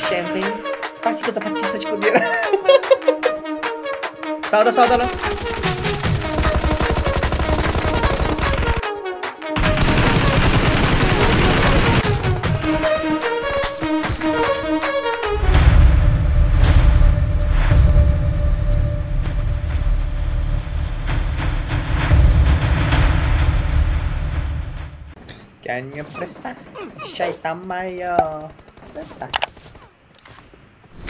Şempin. Spasibo za podpisочку diýer. Sağda sağda lan. Can you presta? Şeytan mayo. Presta.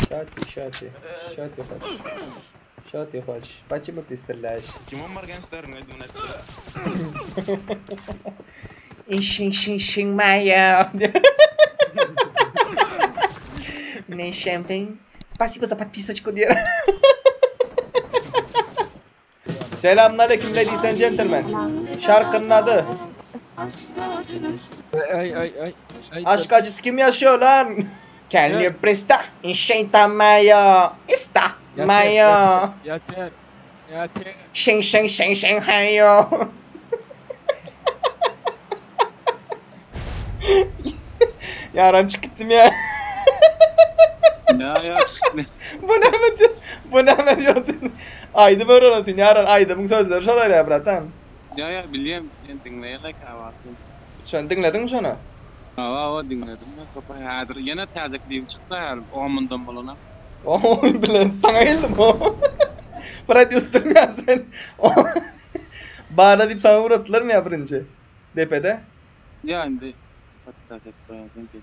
Что ты, что ты, что ты хочешь? Что ты хочешь? Почему ты стреляешь? Kimon Morgenstern öldüm Işin şin şin mayo. Ne şempin? Spasibo za podpisочку diýer. Selamünaleyküm ladies and gentlemen. Şarkının adı Ay ay ay. ay Aşk acısı kim yaşıyor lan? Can you presta? Şeytan mayo. İsta Yeter, mayo. Yeter. Yeter. Şin şin şin şin hayo. Yaran çıktım ya. Ya ya çıktı. Bu ne mi diyor? Bu ne mi diyordun? Aydım öğrenatın yaran aydımın sözleri şolar ya bratan. Ya ya biliyorum. Ben dinleyerek havasın. Sen dinledin mi şunu? Ava ava dinledim. Ben kapı hadır. Yine taze klip çıktı her. O mundan bulana. Oy bilen sana geldim o. Prodüserim ya sen. Bana deyip sana uğrattılar mı ya birinci? Depede. Ya indi. Hatta tekrar ki.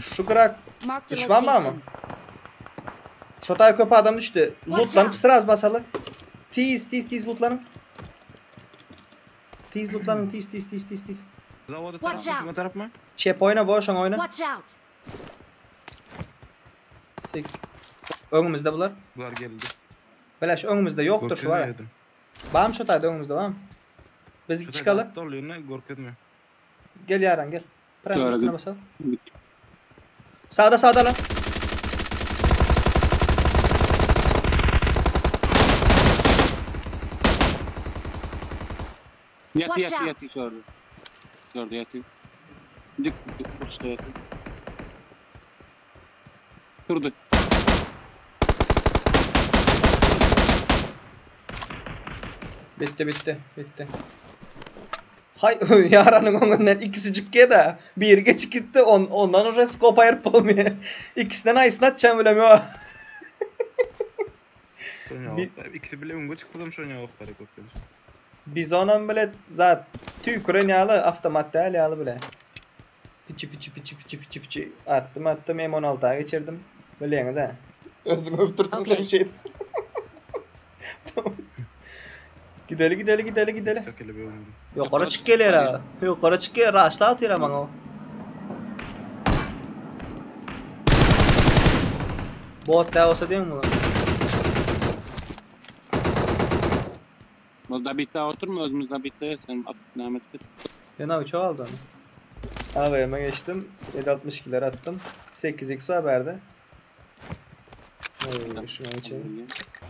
Şu kırak Marked a düşman var mı? location. Şotay köpe adam düştü. Watch Lootlanıp out. sıra az basalı. Tiz tiz tiz lootlanın. Tiz lootlanın tiz tiz tiz tiz tiz. Zavodu Watch taraf mı? out. Taraf mı? Çep oyna boşan oyna. Watch out! Sik. Önümüzde bular. Bunlar geldi. Beleş önümüzde yoktur şu var. ya. Var mı şotayda önümüzde var mı? Biz çıkalım. Doluyor ne korkutmuyor. Gel Yaran gel. Prem Doğru, üstüne gel. basalım. Sağda sağda lan. Yatı Watch yatı out. yatı gördü. Gördü yatı. Dik dik uçtu yatı. Durdu. Bitti bitti bitti. Hay Yaran'ın önünden ikisi çıktı da bir geç gitti ondan oraya scope ayırıp olmuyor. İkisinden ayısını atacağım bilemiyor. İkisi bile unga çıktı şu an yok para korkuyoruz. Biz onun bile zat tüy yağlı avtomat değil yağlı bile. Piçi piçi piçi piçi piçi piçi attım attım M16'a geçirdim. Biliyorsunuz ha. Özünü öptürsün Okey. bir şey. Tamam. Gideli gideli gideli gideli. Sökeli bir unga. Yukarı çık geliyor ha. Yukarı çık geliyor. Raşla atıyor bana o. Bot da olsa değil mi bu? Burada bitti oturma özümüzde bitti sen at Mehmet git. Fena uçağı aldı onu. AVM'e geçtim. 7.62'ler attım. 8x haberde. Oy, şunu içelim.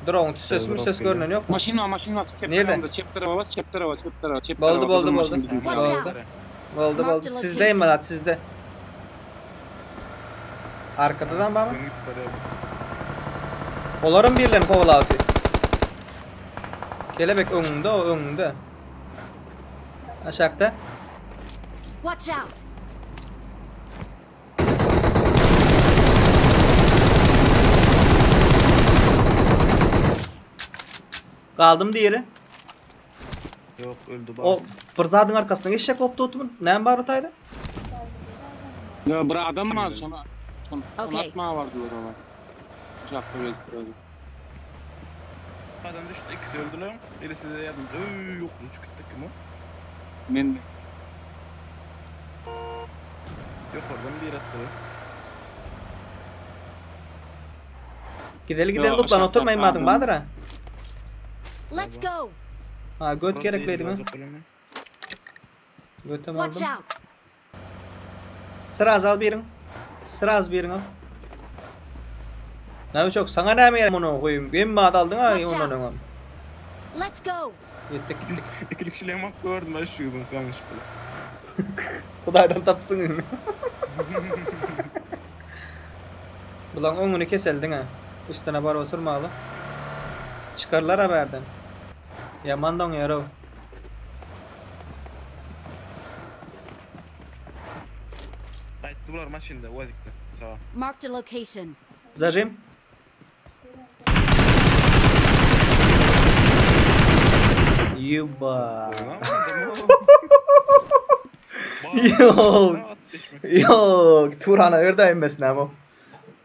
Drone ses mü ses görünen yok mu? Maşin var maşin var. Çep Nerede? tarafında, Çep tarafa bas çep tarafa çep tarafa çep Boldu, tarafa. boldu, Kızıl boldu. maşin bizim Watch tarafa. out! Oldu Mark oldu. the Sizdeyim location. Vedat sizde. Arkadadan bana. Onların birilerini kovala atıyor. Kelebek önünde o önünde. Aşağıda. Watch out! Kaldım diğeri. Yok öldü bak. O bırzadın arkasına geçecek koptu otumun. Ne var otaydı? Ya bura adam var sana. Sana Okey. atma var diyor ona. Uzakta öldü. Adam düştü ikisi öldüler. Birisi de yardım. Öy yok bu çıktı kim o? Ben de. Yok oradan bir attı. Gideli gidelim Yo, lootlan aşağı oturmayın taraftan. madem Bahadır ha. Let's go! Ha göt gerekliydi mi? Götüm Watch aldım. out! Sıra az al birin. Sıra az birin al. Näme çok sana näme gerek muny goýum. Hemme ad aldyň ha Watch ondan out. öňem. Let's go. Gitdik gitdik. İkilik şilemak gördüm ben şu gün kalmış bile. Hudaýdan tapsyn indi. Bulaň öňüni keseldiň ha. Üstüne bar oturmaly. Çykarlar ha bärden. Yaman doňýar ow. Gaýtdy bular maşynda, wazikde. Sağ. Marked a location. Zajim. Yuba. Yok. Yok, Turan'a ördü emmesine ama.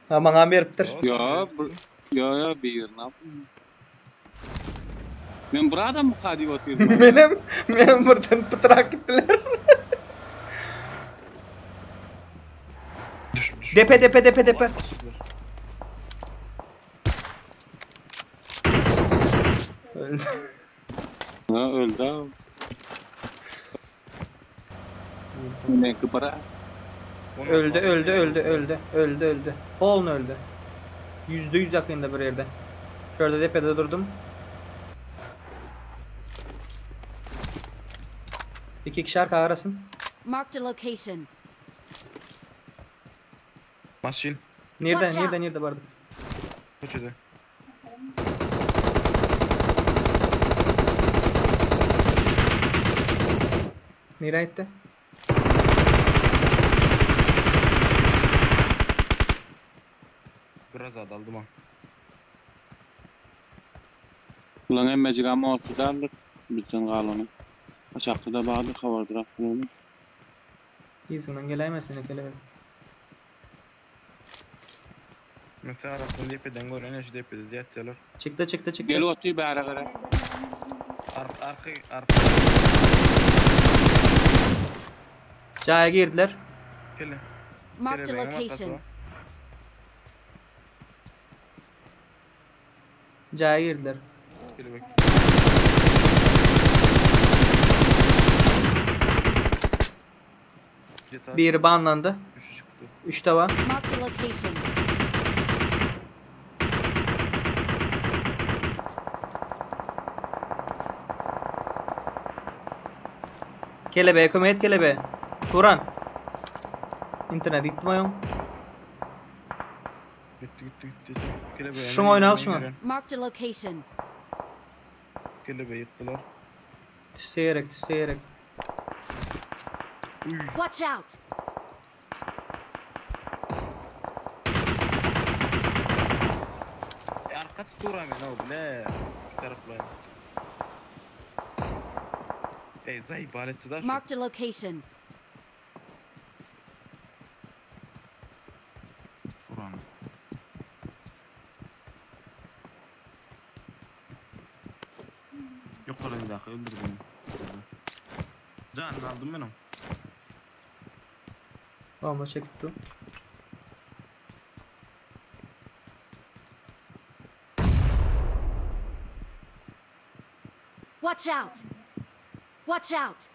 Ha maňa beripdir. Ya bu ya ya bir ne yapayım? Men bir adam mı kadi otyrdym? Menem men birden pytrak gitdiler. Depe depe depe depe. Öldü. Ha öldü. ha. Menki para. Öldü öldü öldü öldü öldü öldü. Poln öldü. %100 yakında bir yerde. Şöyle depede durdum. İki kişi arka arasın. Marked a location. Maşyn. Nerede Watch nerede out. nerede bardı? Köçede. Nereye gitti? Biraz adaldım ha. Ulan emmecik ama ortadarlık. Bütün galonu. Aşakta da bağlı havardır aklını. İyisin geleymesin gelemedim. Mesela arasında depeden gören eş depede diye atıyorlar. Çıktı çıktı çıktı. Gel otuy bäre gara. Arka arka arka. Caya girdiler. Kele. Marked a Kelebeğin arkası location. var. Caya girdiler. Kelebek. Yeter. Biri banlandı. Üçü çıktı. Üç de var. Marked a location. Kelebeğe kömek et kelebeğe. Turan. İnternet gitti mi ayol? Gitti gitti gitti. Kelebeğe. Şunu oyna, al şunu. Marked a location. Kelebeği yıktılar. Tüseyerek tüseyerek. Uy. Watch out. E, arka tuturam ya ne bile. Şu taraflar. Ey zayıf alet tutar. Marked a location. Turan. Yukarı bir dakika öldür beni. Canını aldım ben onu. Bomba çekip dur. Watch out. Watch out.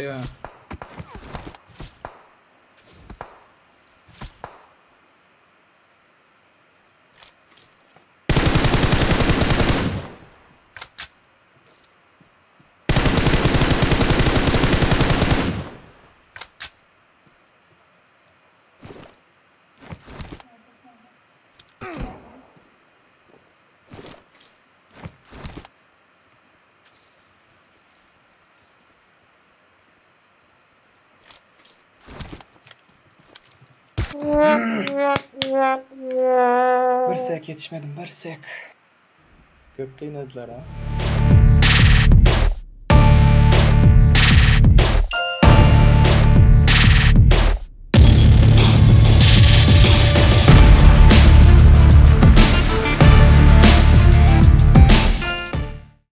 Ýa. Bir sek ýetişmedim, bir sek. Köp gynadylar ha.